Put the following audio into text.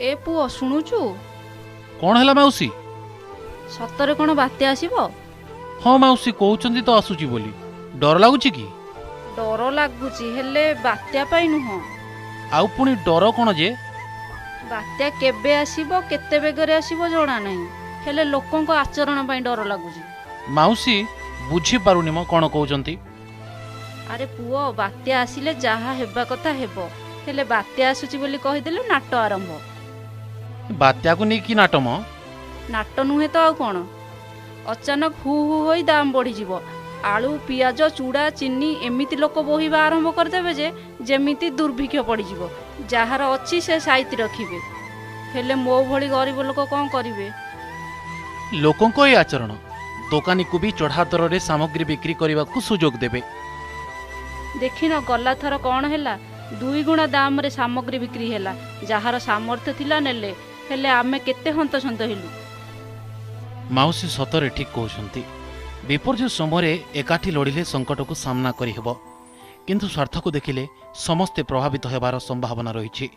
ଏ ପୁଅ ଶୁଣୁଛୁ? କ'ଣ ହେଲା ମାଉସୀ? ସତରେ କ'ଣ ବାତ୍ୟା ଆସିବ? ହଁ ମାଉସୀ, କହୁଛନ୍ତି ତ ଆସୁଛି ବୋଲି। ଡର ଲାଗୁଛି କି? ଡର ଲାଗୁଛି, ହେଲେ ବାତ୍ୟା ପାଇଁ ନୁହଁ। ଆଉ ପୁଣି ଡର କ'ଣ ଯେ? ବାତ୍ୟା କେବେ ଆସିବ, କେତେ ବେଗରେ ଆସିବ ଜଣା ନାହିଁ, ହେଲେ ଲୋକଙ୍କ ଆଚରଣ ପାଇଁ ଡର ଲାଗୁଛି। ମାଉସୀ, ବୁଝିପାରୁନି ମ କ'ଣ କହୁଛନ୍ତି। ଆରେ ପୁଅ, ବାତ୍ୟା ଆସିଲେ ଯାହା ହେବା କଥା ହେବ, ହେଲେ ବାତ୍ୟା ଆସୁଛି ବୋଲି କହିଦେଲେ ନାଟ ଆରମ୍ଭ। ବାତ୍ୟାକୁ ନେଇକି ନାଟ ମ? ନାଟ ନୁହେଁ ତ ଆଉ କ'ଣ? ଅଚାନକ ହୁ ହୁ ହୋଇ ଦାମ ବଢ଼ିଯିବ। ଆଳୁ, ପିଆଜ, ଚୁଡ଼ା, ଚିନି ଏମିତି ଲୋକ ବୋହିବା ଆରମ୍ଭ କରିଦେବେ ଯେ ଯେମିତି ଦୁର୍ଭିକ୍ଷ ପଡ଼ିଯିବ। ଯାହାର ଅଛି ସେ ସାଇତି ରଖିବେ, ହେଲେ ମୋ ଭଳି ଗରିବ ଲୋକ କ'ଣ କରିବେ? ଲୋକଙ୍କ ଏ ଆଚରଣ ଦୋକାନୀକୁ ବି ଚଢ଼ା ଦରରେ ସାମଗ୍ରୀ ବିକ୍ରି କରିବାକୁ ସୁଯୋଗ ଦେବେ। ଦେଖିନ ଗଲା ଥର କ'ଣ ହେଲା? 2 ଗୁଣା ଦାମରେ ସାମଗ୍ରୀ ବିକ୍ରି ହେଲା। ଯାହାର ସାମର୍ଥ୍ୟ ଥିଲା ନେଲେ, ହେଲେ ଆମେ କେତେ ହନ୍ତସନ୍ତ ହେଲୁ। ମାଉସୀ ସତରେ ଠିକ୍ କହୁଛନ୍ତି। ବିପର୍ଯ୍ୟୟ ସମୟରେ ଏକାଠି ଲଢ଼ିଲେ ସଙ୍କଟକୁ ସାମ୍ନା କରିହେବ, କିନ୍ତୁ ସ୍ୱାର୍ଥକୁ ଦେଖିଲେ ସମସ୍ତେ ପ୍ରଭାବିତ ହେବାର ସମ୍ଭାବନା ରହିଛି।